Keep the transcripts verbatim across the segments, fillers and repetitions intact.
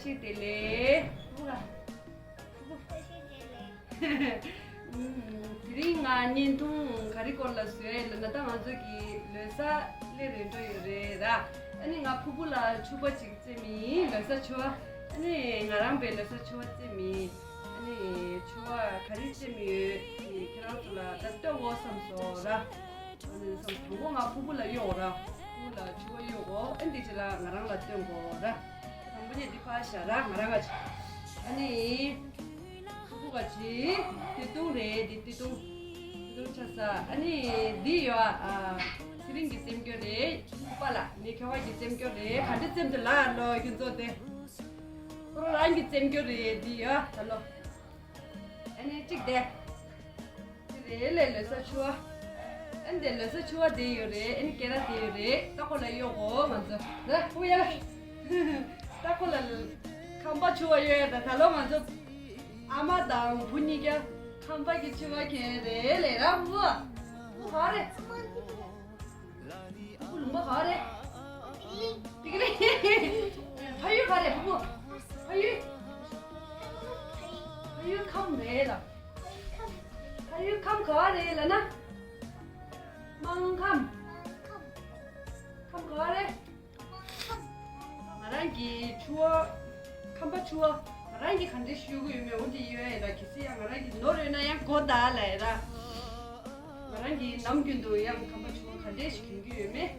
ཤེས་བདེ་ལེགས། ཕུ་བོ་ལ། ཕུ་བོ། ཨུམ། དེ་རིང་ང་བརྙན་ཐུང་ག་རེ་སྐོར་ལ་བཟོས་ལབ་ན། ད་ང་ཚོ་གི་ལོ་གསར་སླེབས་རན་འགྲོ་ཡོད་རེད་ར། ཨ་ནི་ང་ཕུ་བོ་ལ་ཕྱུ་པ་ཅིག་བཙེམས་ཡིན། ལོ་གསར་ཕྱུ་པ། ཨ་ནི་ང་རང་པའི་ལོ་གསར་ཕྱུ་པ་བཙེམས་ཡིན། ཨ་ནི་ཕྱུ་པ་ག་རེ་བཙེམས་ཡོད་དེ་ཁྱེད་རང་ཚོ་ལ་ད་སྟོན་དགོས་བསམ་སོང་ར། ཨ་ནི་བསམ། དང་པོ་ང་ཕུ་བོ་ལ་གཡོག་ར། ཕུ་བོ་ལ་ཕྱུ་པ་གཡོག་གོ། ཨ་ནི་དེ་རྗེས་ལ་ང་རང་ལ་སྟོན་དགོས་ར། དང་པོ་ཉིད་འདི་ཕར་བཞག་ར། ང་རང་ག་ཅི། ཨ་ནི། ཕུ་བོ་ག་ཅི། སྟོད་ཐུང་རེད། འདི་སྟོད་ཐུང་། སྟོད་ཐུང་ཆགས་ས། ཨ་ནི་འདི་ཡོད་ཨ། ཚེ་རིང་གི་བཙེམས་རྒྱུ་རེད། ཕུ་བོ་པ་ལགས་ནི་ཁྱོ་ག་གི་བཙེམས་རྒྱུ་རེད། ག་འདྲ་བཙེམས་འདུག་ལབ་ལོ་ཁྱོད་ཚོ་དེ། ཁོ་རང་རང་གི་བཙེམས་རྒྱུ་རེད། འདི་ཡོད་ད་ལོ། ཨ་ནི་གཅིག་དེ། དེ་རེད་ལས་ལོ་གསར་ཕྱུ་པ། ཨ་ནི་དེ་ལོ་གསར་ཕྱུ་པ་དེ་ཡོད་རེད། ཨ་ནི་སྐེ་རགས་དེ་ཡོད་རེད། ལྟ་སྐོར་ལ་གཡོག་གོ་ང་ཚོ། ལ་ཕུ་ཡ་ལ། ལྟ་སྐོར་ལ་ཁམས་པ་ཕྱུ་པ་ཡོད་ཡ། ད་ད་ལོ་ང་ཚོ་ཨ་མ་དང་བུ་གཉིས་ཀ་ཁམས་པ་གི་ཕྱུ་པ་གྱོན་རེད་ལས་ར། ཕུ་བོ། ཕུ་བོ་ག་རེད། ཕུ་བོ་ལུང་པ་ག་རེད། ཏི་ཀི་ལི། ཕ་ཡུལ་ག་རེད་ཕུ་བོ། ཕ་ཡུལ། ཕ་ཡུལ་ཁམས་རེད་ལ། ཕ་ཡུལ་ཁམས་ག་རེད་ལབ་ན། སྨར་ཁམས། ཁམས་ག་རེད། ང་རང་གི་ཕྱུ་པ། ཁམས་པ་ཕྱུ་པ། ང་རང་གིས་ག་འདྲས་ཤིག་གྱོན་གྱི་ཡོད་མེད་འོ་དེ་ཡོད་ཡ་ར། གལ་སྲིད་ཡང་ང་རང་གི་ནོར་ཡོད་ན་ཡང་དགོངས་དག་ལབ་ཡ་ར། ང་རང་གིས་ནམ་རྒྱུན་དུ་ཡང་ཁམས་པ་ཕྱུ་པ་ག་འདྲས་ཤིག་གྱོན་གྱི་ཡོད་མེད།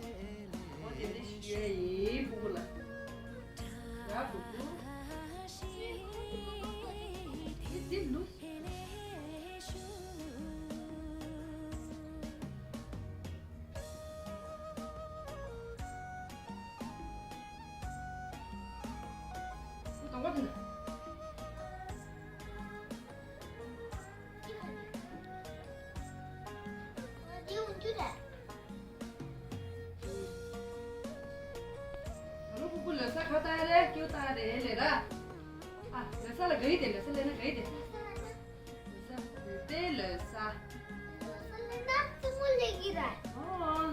འོ་དེ་འདྲས་ཤིག་ཡོད་ཡིན་ཕུ་བོ་ལ། ར་ཕུ་བོ། དེ་དེ་ལུས། ད་ལོ་ཕུ་བོ་ལོ་གསར་ག་བཏང་རེད། སྐྱིད་པོ་བཏང་རེད་ལས་ར། ཨ་ལོ་གསར་ལ་ག་ཡི་དེ། ལོ་གསར་ལས་ན་ག་ཡི་དེ། ལོ་གསར་དེ་ལོ་གསར། ལོ་གསར་ལས་ན་སྲིན་མོ་ལས་ཀྱི་ར། ཨོ།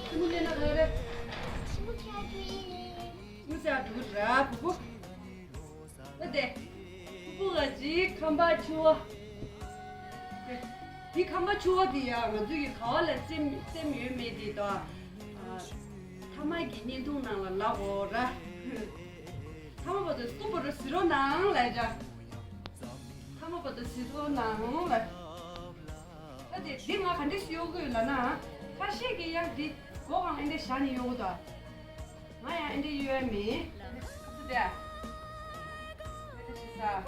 སྲིན་མོ་ལས་ན་ག་རེད། སྲིན་མོ་ཆགས་འགྲོ་ཡི་རེད། སྲིན་མོ་ཆགས་འགྲོ་གི་ར་ཕུ་བོ། ཨ་དེ། ཕུ་བོ་ག་ཅི་ཁམས་པ་ཕྱུ་པ། དེ་ཁམས་པ་ཕྱུ་པ་དེ་ཡང་ང་ཚོ་གི་ག་བ་ལ་བཙེམས་བཙེམས་ཡོད་མེད་དེ་དང་། ཨ། མཐའ་མ་གི་བརྙན་ཐུང་ནང་ལ་ལབ་དགོས་ར། མཐའ་མ་བར་དུ་གསུམ་བར་དུ་གཟིགས་རོགས་གནང་ལབ་བྱ། མཐའ་མ་བར་དུ་གཟིགས་རོགས་གནང་ལབ། ཨ་དེ་འདི་ང་ག་འདྲས་གཡོག་གི་ཡོད་ལབ་ན། ཁ་ཤས་ཀྱིས་ཡང་འདི་སྒོ་གང་ཨེ་འདྲས་བཞག་ནས་གཡོག་གི་འདུག་ང་ཡང་ཨེ་འདྲས་གཡོག་ཡ་མེད། ཁ་ཚུ་དེ། ཨེ་འདྲས་བྱེད་ས། ཨེ་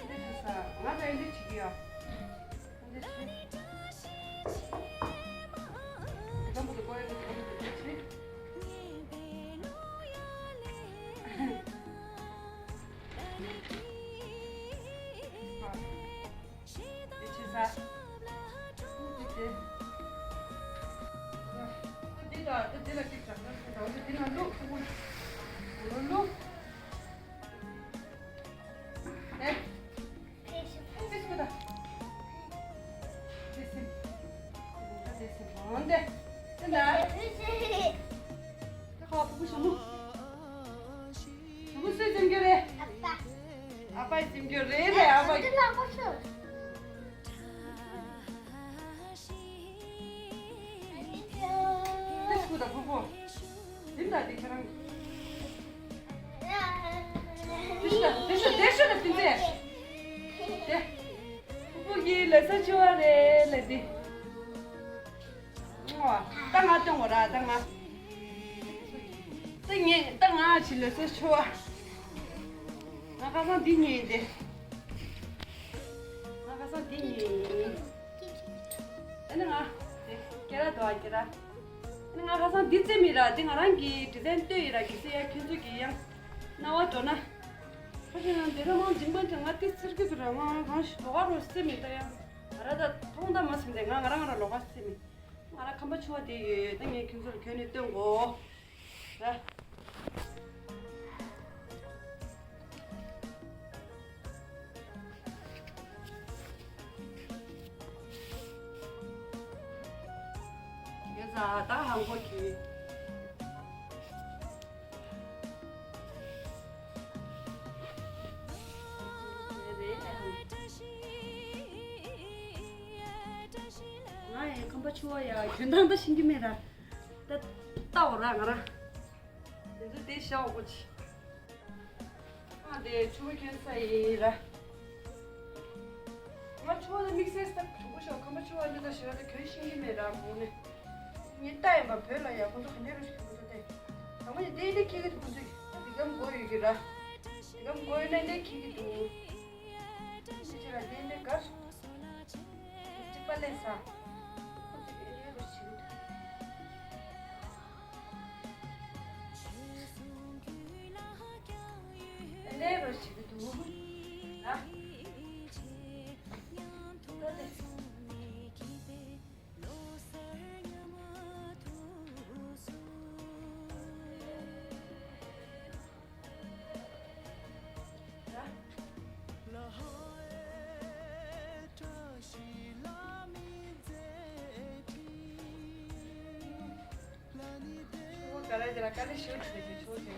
འདྲས་བྱེད་ས། ང་ཚོ་ཨེ་འདྲས་བྱེད་ཀྱི་ཡོད། ཨེ་འདྲས་བྱེད། ཁམ་བུ་དེ་ཀོ་ཡ་དེ་ཁམ་བུ་དེ་ཁྱེར། དེ་ཆེ་ས། དེ་དེ། དེ་དང་དེ་དེ་ལ་གཅིག་བྱ། དེ་དང་དེ་དེ་ན་བླུག་ཐུག་པོ། བླུག་ཨེ། དེ་སུ་ད། དེ་སེམས། དེ་སེམས། འོན་ཏེ། དེ་ན། དེ་ཁ་བ་ཕུ་བོ་ཞྭ་མོ། ཞྭ་མོ་སུས་འཛིན་རྒྱུ་རེད། ཨ་ཕ། ཨ་ཕས་འཛིན་རྒྱུ་རེད་ལས་ཨ་ཕ། འདི་ལ་ཁོ་ཚོ། དེ་སུ་ད་ཕུ་བོ། འཛིན་ད་དེ་ཁྱེད་རང་། དེ་སུ་ད་དེ་སུ་དེ་སུ་ད་དེ་འཛིན། དེ། ཕུ་བོ་གི་ལོ་གསར་ཕྱུ་པ་རེད་ལས་དེ། ད་ང་སྟོན་དགོས་ར་ད་ང་། ད་ངས་ད་ང་ཕྱི་ལོ་གསར་ཕྱུ་པ། ང་ཁ་སང་འདི་ཉོས་ཏེ། ང་ཁ་སང་འདི་ཉོས་ཡིན། ཨ་ནི་ང་། དེ་སྐེ་རགས་དོ་ཨ་སྐེ་རགས། ཨ་ནི་ང་ཁ་སང་འདི་བཙེམས་ཡིན་ར། འདི་ང་རང་གི་ཌི་ཛའིན་བཏོན་ཡིན་ར། གལ་སྲིད་ཡ་ཁྱོད་ཚོ་གི་ཡང་རྣ་བ་འགྲོ་ན། ཁ་ཤས་ང་འདི་ར་མང་འཇིགས་པ་འདྲ་ང་དེ་ཟེར་གི་འདུག་ར། ང་གང་ཞིག་དོ་ག་རུ་བཙེམས་ཡིན་ད་ཡང་། ང་ར་ད་མཐོང་ད་མ་སོང་སྟེ་ང་ང་རང་ང་ར་ལོགས་ཀ་བཙེམས་ཡིན། ང་ར་ཁམས་པ་ཕྱུ་པ་དེ་ཡོད་ད་ངས་ཁྱོད་ཚོ་ལ་གྱོན་ནས་སྟོན་གོ། ར། ཡོད་ ད་ཧང་གོ་གི། ང་ཡང་ཁམས་པ་ཆུ་བ་ཡ་གྱོན་སྟངས་ད་ཤེས་ཀྱི་མེད་ར། ད་ལྟ་བ་ར་ང་ར། དེ་ཚོ་དེ་ཤ་འོག་པོ་ཆེ། ཨ་དེ་ཆུ་བོ་གྱོན་ས་ཡིན་ར། ང་ཆུ་བོ་དེ་དམིགས་བསལ་ས་གྲུང་པོ་ཤོག་ཁམས་པ་ཆུ་བོ་འདི་ད་ཞེ་དྲག་གྱོན་ཤེས་ཀྱི་མེད་ར་གོང་ནས། ངས་ལྟ་ཡིན་པ་བོད་ལ་ཡ་ཁོང་ཚོ་ག་འདྲའི་རུ་ཞིག་གྱོན་གོ་ཚོ་དེ། དང་པོ་ནས་དེ་འདྲ་ཁྱེད་ཀྱི་ཁོང་ཚོས་ད་འདི་གམ་དགོས་ཡོད་ཀྱི་ར། འདི་གམ་དགོས་ཡོད་ན་འདི་ཁྱེད་ཀྱི་འདུག་ཅི་ཅི་ར་དེ་འདྲ་གར། གཅིག་པ་ལས་ས། ཁོ་ཚོས་ཨེ་འདྲའི་རོ་བྱེད་ཀྱི་འདུག་ཨེ་འདྲའི་རོ་བྱེད་ཀྱི་འདུག་ཨ། ལྟོས་ཏེ། ཆུ་བོ་ག་རེ་དེ་ལ་དཀའ་ལས་ཞེ་པོ་བྱེད་ཀྱི་ཆུ་བོ་དེ་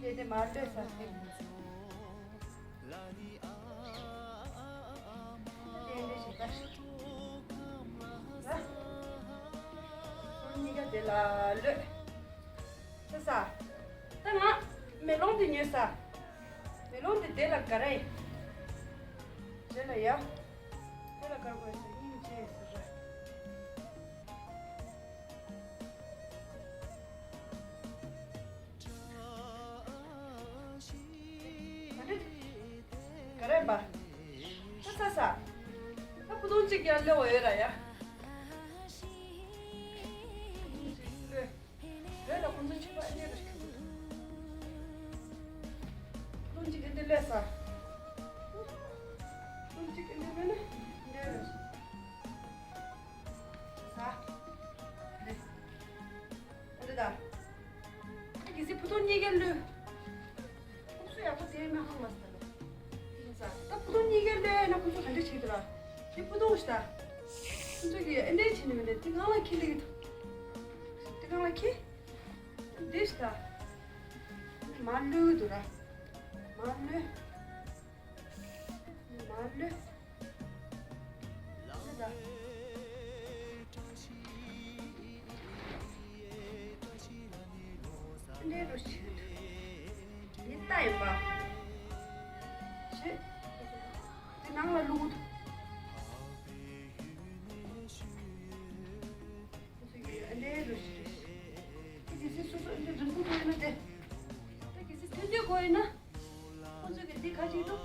དེ་དེ་མར་ལྟོས་ས་དེ། དེ་འདྲ་ཞིག་ད། ལ། གཉིས་ཀ་དེ་ལ་ལྟོས། ས་ས། ད་ང་མེ་ལོང་དེ་ཉོས་ས། མེ་ལོང་དེ་དེ་ལ་ག་རེ། དེ་ལ་ཡ། དེ་ལ་ག་རེ་དགོས་ས་སྙིང་རྗེ་ཟེར་ར། ག་རེ་པ། ས་ས་ས། ད་བུ་ལོན་གཅིག་ཡར་སླེབས་པ་ཡོད་ར་ཡ། བོད་ལ་ཁོང་ཚོ་ཕྱུ་པ་ཨེ་འདྲ་རེད། ཁོང་གཅིག་ཨེ་འདྲ་སླེབས་ས། ཁོང་གཅིག་ཨེ་འདྲ་སླེབས་ན་ཨེ་འདྲ་རེད། ས། རེད། ཨེ་འདྲ་ད། ཨ་གལ་སྲིད་བུ་ལོན་གཉིས་ཀ་བླུགས། ཁོང་ཚོ་ཡག་པོ་དེ་མི་ཧང་མ་སྟ་ལོ། ཡིན་ས། ད་བུ་ལོན་གཉིས་ཀ་བླུགས་ན་ཁོང་ཚོ་ག་འདྲ་བྱེད་ཀྱི་ར། དེ་བུ་ལོན་ཞིག་ད། ཁོང་ཚོ་གིས་ཨེ་འདྲ་བྱེད་ནི་མི་འདུག་དེ་སྒང་ལ་ཁྱི་ལུག་འདུག་དེ་སྒང་ལ་ཁྱི། འདི་ཞིག་ད། མར་བླུགས་འདུག་ར། མར་བླུགས། མར་བླུགས། འདི་ད། འདི་རུ་ཞིག་འདི་ལྟ་ཡིན་པ། ཞེས། འདི་ནང་ལ་བླུགས་འདུག་འདི་རུ་ཞིག་འདི་གལ་སྲིད་སོ་སོ་འདི་རིང་པོ་དགོས་ཡོད་ན་དེ། ད་གལ་སྲིད་ཐུང་ཐུང་དགོས་ཡོད་ན། ཁོ་ཚོས་ཀྱི་འདི་ཁ་ཅིག་འདུག་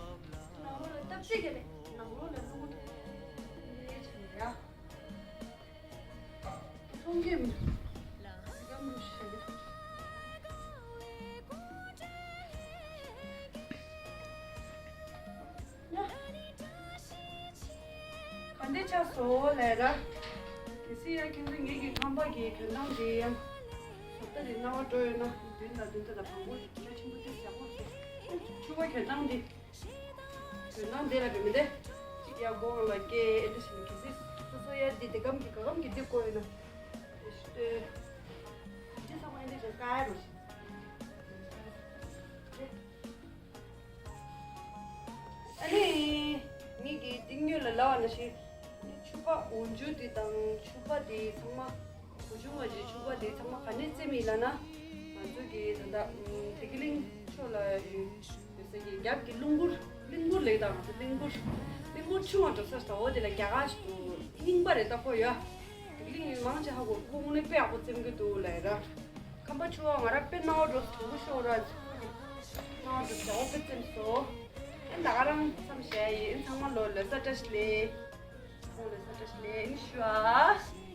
ནང་ལོགས་ལ་སྟབས་གཅིག་གི་རེད། ནང་ལོགས་ལ་བླུགས་འདུག་འདི་བྱས་ནས་ཡ། ཚོང་སྐྱེམས། སྐྱེམས་རུ་ཞིག་བྱས་ཀྱི་འདུག་ཡ། ག་འདྲ་ཆགས་སོང་ལབ་ར། གལ་སྲིད་ཡང་ཁྱེད་ཚོ་ངེད་ཀྱི་ཁང་པ་གི་གྱོན་སྟངས་དེ་ཡང་། ཟབ་ལྟ་རེ་རྣ་བ་འགྲོ་ཡོད་ན་མདུན་དང་མདུན་ཐད་ལ་བང་བུ་རྒྱ་ཆེན་པོ་དེ་བཞག་ན། ཕྱུ་པ་གྱོན་སྟངས་དེ། གྱོན་སྟངས་དེ་ལ་བེད་མི་འདེ། གཅིག་ཡར་སྒོ་ལ་སྐྱེལ་ཨེ་འདྲ་ཞིག་ནི་གལ་སྲིད་སོ་སོ་ཡ་འདི་དེ་སྒམ་གྱི་ག་སྒམ་གྱི་འདི་བཀོལ་ཡོད་ན། དེ་ཞུ་ལྟོས། འདི་ཚང་མ་ཨེ་འདྲ་ཞིག་དཀའ་རུ་ཞིག་ཨ་ནི། ངེད་ཀྱིས་འདི་སྔོན་ལ་ལབ་པ་ནང་བཞིན། ཕྱུ་པ་འོག་འཇུག་དེ་དང་ཕྱུ་པ་དེ་ཚང་མ། གོ་ཆུང་བ་ཞིག་ཕྱུ་པ་དེ་ཚང་མ་ག་ནས་བཙེམས་ཡིན་ལབ་ན། ང་ཚོ་གི་ད་ལྟ་བདེ་སྐྱིད་གླིང་ཕྱོགས་ལ་ཡོད་ས་གི་རྒྱབ་ཀྱི་གླིང་སྐོར། གླིང་སྐོར་ལབ་ཀྱི་འདུག་ང་ཚོ་གླིང་སྐོར། གླིང་སྐོར་ཆུང་བ་འགྲོ་ས་ཞིག་འོ་དེ་ལ་རྒྱ་གར་ཞིག་འདུག་རྙིང་པ་རེད་ད་ཁོ་ཡ། བདེ་སྐྱིད་གླིང་མང་ཆེ་ཧ་གོ་ཁོ་དངོས་གནས་དཔེ་ཡག་པོ་བཙེམས་ཀྱི་འདུག་ལབ་ར། ཁམས་པ་ཕྱུ་པ་ང་ར་དཔེ་སྣང་བ་འགྲོ་དྲང་པོ་ཤོད་ར། སྣང་བ་འགྲོ་ཞེ་པོ་དཔེ་བཙེམས་སོང་། ཨེ་ད་ག་རང་མཚམས་བཞག་ཡིན། ཨེ་ཚང་མ་ལོ་ལོ་གསར་བཀྲ་ཤིས་བདེ་ལེགས། ཚང་མ་ལོ་གསར་བཀྲ་ཤིས་བདེ་ལེགས་ཨེ་ཞུ་ཨ།